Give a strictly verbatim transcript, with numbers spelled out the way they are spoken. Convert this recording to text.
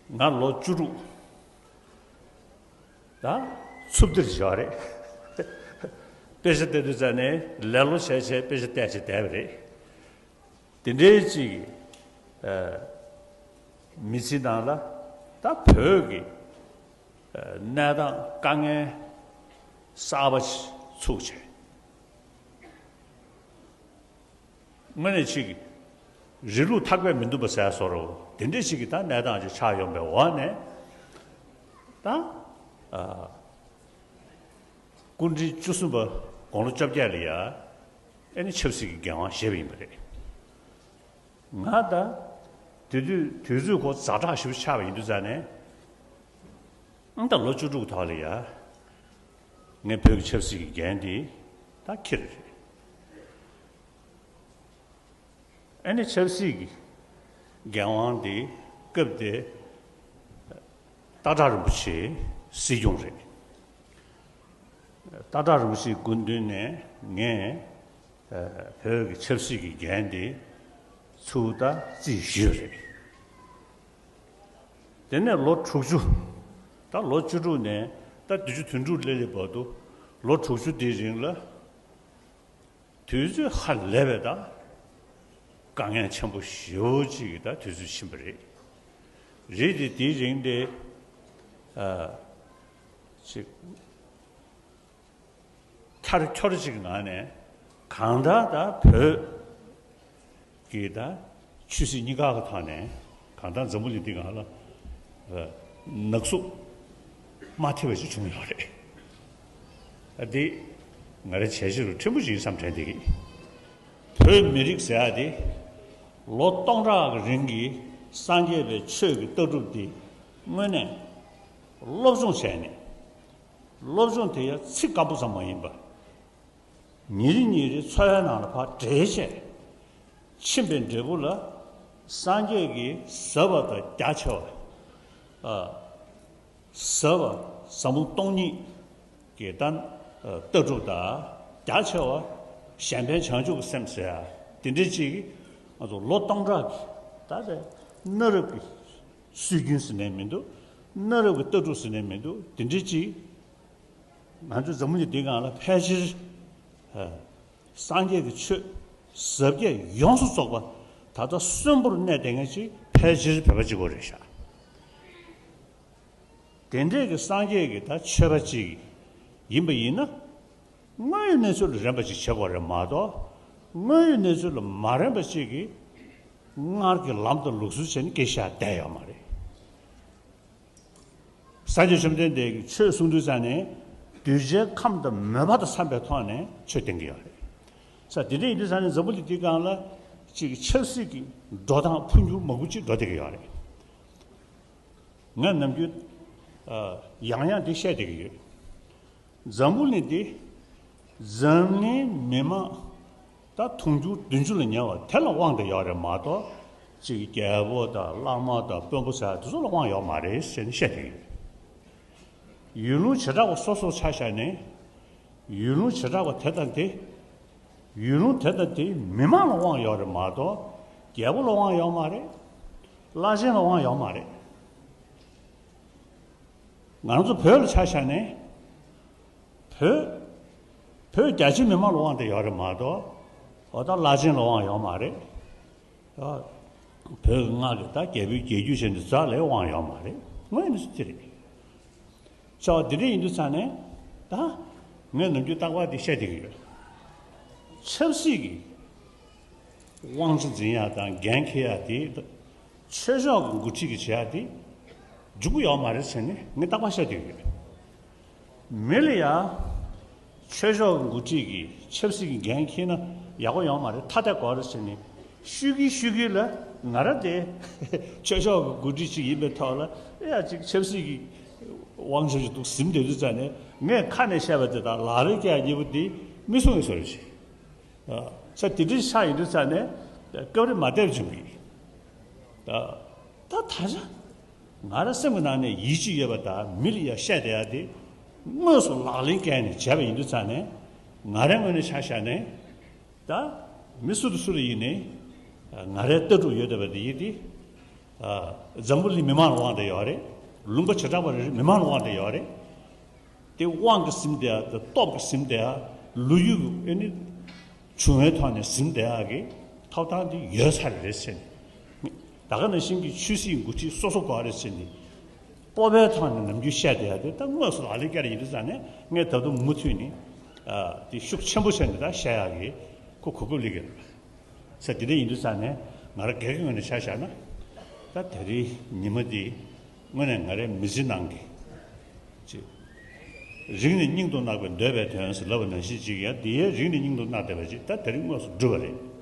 ང་ལོ་བཅུ་དྲུག་ད་ཚུབ་སྟེར་བཞག་རེད། དཔེ་ཆ་བལྟ་དུས་ཙ་ནས་ལེ་ལོ་བྱས་བྱས་དཔེ་ཆ་བལྟས་བྱས་བསྡད་པ་རེད། དེ་འདྲའི་ཅིག་ཨ་མི་ཚེ་ནང་ལ་ད་བོད་ཀྱི་ཨ་གནས་སྟངས་དཀའ་ངལ་གསར་པ་ཞིག་ཚུགས་བྱས། དངོས་གནས་ཅིག་རི་ལུགས་ཐག་པས་མི་འདུམ་པ་ཟེར་བཟོ་འདྲ་དེ་འདྲའི་ཞིག་གི་ད་གནས་སྟངས་ཅིག་ཆགས་ཡོང་པའི་འོག་ནས་ད་ཨ་སྐུ་ཕྲེང་བཅུ་གསུམ་པ་དགུང་ལོ་བཅོ་བརྒྱད་ལ་ཡ་ཨེ་ནི་ཆབ་སྲིད་ཀྱི་འགན་དབང་བཞེས་པ་ཡིན་པ་རེད། ང་ད་དེ་དུས་དུས་ཚོད་ཁོ་ཛ་དྲག་ཞིག་ཆགས་པ་ཡིན་དུས་ཙ་ནས་ཨང་ད་ལོ་བཅུ་དྲུག་ཐོག་ལ་ཡ་ངས་བོད་ཀྱི་ཆབ་སྲིད་ཀྱི་འགན་དེ་ད་འཁྱེར་རེད། ཨ་ནི་ཆབ་སྲིད་ཀྱི་འགན་དབང་དེ་སྐབས་དེ་སྟག་བྲག་རིན་པོ་ཆེ་སྲིད་སྐྱོང་རེད། སྟག་བྲག་རིན་པོ་ཆེའི་སྐུ་མདུན་ནས་ངས་ཨ་བོད་ཀྱི་ཆབ་སྲིད་ཀྱི་འགན་དེ་ཚུར་ད་རྩིས་ཞུས་རེད། དེ་ནས་ལོ་དྲུག་ཅུ། ད་ལོ་བཅུ་དྲུག་ནས་ད་བདུན་ཅུ་དོན་དྲུག་སླེབས་སླེབས་བར་དུ་ལོ་དྲུག་ཅུ་དེའི་རིང་ལ། དུས་ཚོད་ཧ་ལས་པའི་ད་དཀའ་ངལ་ཆེན་པོ་ཞེ་པོ་ཅིག་གི་ད་དུས་ཚོད་ཕྱིན་པ་རེད། རེད་དེ་དེའི་རིང་དེ་ཨ་ཅིག་འཁྱར་འཁྱོར་ཅིག་ངང་ནས་གང་ལྟར་ད་བོད་ཀྱི་ད་ཆོས་སྲིད་གཉིས་ཀ་གི་ཐོག་ནས་གང་ལྟར་འཛམ་བུ་གླིང་འདི་སྒང་ལ་ཨ་ནག་བསུབ་མ་ཐེབས་པ་ཞིག་བྱུང་ཡོད་རེད། ཨ་འདི་ང་རའི་བྱས་རྗེས་རུ་ཕྲན་བུ་ཞིག་ཡིན་བསམ་དྲན་བསྡད་ཀྱི། བོད་མི་རིགས་ཟེར་ཡ་དེ་ལོ་སྟོང་ཕྲག་གི་རིང་གི་སངས་རྒྱས་པའི་ཆོས་ཀྱི་ལྟ་གྲུབ་འདི་དངོས་གནས་སློབ་སྦྱོང་བྱས་ནས། སློབ་སྦྱོང་དེ་ཡང་ཚིག་སྐམ་པོ་ཙམ་མ་ཡིན་པ། ཉིན་རེ་ཉིན་རེ་འཚོ་བའི་ནང་ལ་ཕར་འདྲེས་བྱས། ཕྱིན་པའི་འབྲས་བུ་ལ་སངས་རྒྱས་ཀྱིས་ཟབ་པ་དང་རྒྱ་ཆེ་བ། ཨ་ཟབ་པ་ཟབ་མོ་སྟོང་ཉིད་ཀྱི་ད་ལྟ་གྲུབ་དང་རྒྱ་ཆེ་བ་གཞན་ཕན་བྱང་ཆུབ་ཀྱི་སེམས་ཟེར་ཡ་དེ་འདྲའི་ཅིག་ང་ཚོ་ལོ་སྟོང་ཕྲག་གི་ད་ལྟ་གནའ་རབས་ཀྱི་སྲོལ་རྒྱུན་ཟེར་ནས་མི་འདུག་གནའ་རབས་ཀྱི་ལྟ་གྲུབ་ཟེར་ནས་མི་འདུག་དེ་འདྲའི་ཅིག་ང་ཚོ་འཛམ་བུ་གླིང་འདིའི་སྒང་ལ་ཕལ་ཆེར་ཨ་སངས་རྒྱས་ཀྱི་ཆོས་ཟབ་རྒྱས་ཡོངས་སུ་རྫོགས་པ་ད་ལྟ་གསོན་པོར་གནས་བསྡད་མཁན་ཅིག་ཕལ་ཆེར་བོད་པ་གཅིག་པོ་རེད་ཤག་དེ་འདྲས་ཀྱི་སངས་རྒྱས་ཀྱི་ད་ཆོས་པ་ཅིག་ཡིན་པ་ཡིན་ན། དངོས་ཡོད་གནས་ཚུལ་ལ་རན་པ་ཅིག་བྱེད་དགོས་རེད་མ་གཏོགས། དངོས་ཡོད་གནས་ཚུལ་ལ་མ་རན་པ་ཅིག་གིས་སྔར་གྱི་ལམ་དང་ལུགས་སྲོལ་བྱས་ནས་སྐད་ཆ་བཤད་བསྡད་ཡོད་མ་རེད། སངས་རྒྱས་བཅོམ་ལྡན་འདས་ཀྱིས་ཆོས་གསུང་དུས་ཙ་ནས་གདུལ་བྱའི་ཁམས་དང་མོས་པ་དང་འཚམ་པའི་ཐོག་ནས་ཆོས་བསྟན་གྱི་ཡོད་རེད། ས་དེ་འདྲ་ཡིན་དུས་ཙ་ནས་འཛམ་བུ་གླིང་འདིའི་སྒང་ལ་ཅིག་ཆབ་སྲིད་ཀྱི་འགྲོ་སྟངས་འཕོ་འགྱུར་མང་པོ་ཅིག་འགྲོ་བསྡད་ཀྱི་ཡོད་རེད། ང་ནམ་རྒྱུན་ཨ་ཡང་ཡང་འདི་བཤད་བསྡད་ཀྱི་ཡོད། འཛམ་བུ་གླིང་འདི་འཛམ་གླིང་མི་མང་ད་དུང་ཕྱུར་བདུན་ཅུ་ལ་ཉེ་བ་དེ་ལ་དབང་དུ་ཡོད་རེད་མ་གཏོགས་ཅིག་རྒྱལ་པོ་དང་བླ་མ་དང་དཔོན་པོ་ཟེར་དེ་ཚོ་ལ་དབང་ཡོད་མ་རེད་ཟེར་ནས་བཤད་བསྡད་ཀྱི་ཡོད། ཡུལ་ལུང་བྱེ་བྲག་པ་སོ་སོར་ཆ་བཞག་ནས་ཡུལ་ལུང་བྱེ་བྲག་པ་དེ་དང་དེ། ཡུལ་ལུང་དེ་དང་དེའི་མི་མང་ལ་དབང་ཡོད་རེད་མ་གཏོགས་རྒྱལ་པོ་ལ་དབང་ཡོད་མ་རེད། བླ་ཆེན་ལ་དབང་ཡོད་མ་རེད། ང་རང་ཚོ་བོད་ལ་ཆ་བཞག་ནས་བོད་བོད་རྒྱ་ཆེ་མི་མང་ལ་དབང་དེ་ཡོད་རེད་མ་གཏོགས་འོ་ད་བླ་ཆེན་ལ་དབང་ཡོད་མ་རེད། ཨ་བོད་ཀྱི་སྔགས་ཀྱི་ད་རྒྱལ་པོའི་རྒྱལ་རྒྱུད་བྱས་ནས་ཛ་ལའི་དབང་ཡོད་མ་རེད། དངོས་ཡོད་གནས་ཚུལ་དེ་རེད། བྱ་བ་འདི་འདྲ་ཡིན་དུས་ཙང་ནས་ད་ངས་ནམ་རྒྱུན་རྟག་པར་འདི་བཤད་བསྡད་ཀྱི་ཡོད། ཆབ་སྲིད་ཀྱི་དབང་ཆ་འཛིན་ཡག་དང་འགན་འཁྱེར་ཡག་དེ་ཆོས་ཕྱོགས་ཀྱི་འགོ་ཁྲིད་ཀྱིས་བྱེད་ཡག་དེ་འཇུག་གི་ཡོད་མ་རེད་ཟེར་ནས་ངས་རྟག་པར་བཤད་བསྡད་ཀྱི་ཡོད། མི་ལ་ཡ་ཆོས་ཕྱོགས་ཀྱི་འགོ་ཁྲིད་ཀྱིས་ཆབ་སྲིད་ཀྱི་འགན་འཁྱེར་ན་ཡག་པོ་ཡོད་མ་རེད། ཐ་དད་དགོས་རེད་ཟེར་ནས་ཤོད་ཀྱིན་ཤོད་ཀྱིན་ལ་ང་རང་དེ་ཆོས་ཕྱོགས་ཀྱི་འགོ་ཁྲིད་ཅིག་ཡིན་པའི་ཐོག་ལ་ཡ་ཅིག་ཆབ་སྲིད་ཀྱི་དབང་ཆ་ཞིག་འདུག་ཟིན་བསྡད་དུས་ཙང་ནས་ངས་ཁ་ནས་བཤད་པ་དེ་དང་ལག་ལེན་བཀལ་ཡག་གཉིས་པོ་དེ་མི་མཚུངས་པའི་བཟོ་འདྲ་ཞིག་ས་དེ་འདྲའི་ཆགས་ཡོང་དུས་ཙང་ནས་སྐབས་རེ་མ་བདེ་བ་བྱུང་གི། ད་ད་ད་ཆ་ང་རང་སེམས་ཀྱི་ནང་ནས་ཡིད་ཆེས་ཡོད་པ་དང་མི་ལ་ཡ་བཤད་བསྡད་ཡག་དེ་དངོས་སུ་ལག་ལེན་བཀལ་ནས་བྱས་པ་ཡིན་དུས་ཙང་ནས་ང་རའི་ངོས་ནས་ཆ་བཞག་ནས་ད་མི་སུ་དང་སུ་ལ་ཡིན་ནའི་ང་རའི་ལྟ་གྲུབ་ཡོད་བསྡད་པ་དེ་ཡིན་ཏེ། འཛམ་བུ་གླིང་མི་མང་ལ་དབང་དེ་ཡོད་རེད། ལུང་པ་བྱེ་བྲག་པ་རེ་རེ་མི་མང་ལ་དབང་དེ་ཡོད་རེད། དེ་དབང་གི་ཟིན་དེ་ཡ་དེ་སྟོབས་ཀྱི་ཟིན་དེ་ཡ་ལོ་རྒྱུས་ཀྱི་ཨེ་ནི་བྱུང་བའི་ཐོག་ནས་ཟིན་དེ་ཡ་གི་ཐོབ་ཐང་དེ་ཡོད་ས་རེད་ཟེར་ནས། ད་ག་ནང་བཞིན་གྱི་ཆོས་སྲིད་འགོ་ཁྲིད་སོ་སོ་དགོས་རེད་ཟེར་ནས། སྤོབས་པའི་ཐོག་ནས་ནམ་རྒྱུན་བཤད་བསྡད་ཡ་དེ་ད་དངོས་སུ་ལག་ལེན་བསྐྱལ་ཡིན་དུས་ཙང་ནས་ངས་ད་དུང་མུ་མཐུད་ནས་ཨ་དེ་ཤུགས་ཆེན་པོ་བྱས་ནས་ད་བཤད་ཡག་གི་ཁོ་གོ་སྐབས་སླེབས་ཀྱི་རེད། ས་དེ་འདྲ་ཡིན་དུས་ཙང་ནས་ང་རང་སྒེར་གྱི་ངོས་ནས་ཆ་བཞག་ན་ད་དེ་རིང་ཉི་མ་འདི་དངོས་གནས་ང་རའི་མི་ཚེ་ནང་གི་ཅིག་རིང་ནས་སྙིང་དུ་བརྣག་པའི་འདོད་པའི་དོན་ཟེར་ལབ་པ་ནང་བཞིན་ཅིག་ཡ་འདི་ཡའི་རིང་ནས་སྙིང་དུ་བརྣག་བསྡད་པ་ཅིག་ད་དེ་རིང་དངོས་སུ་གྲུབ་པ་རེད།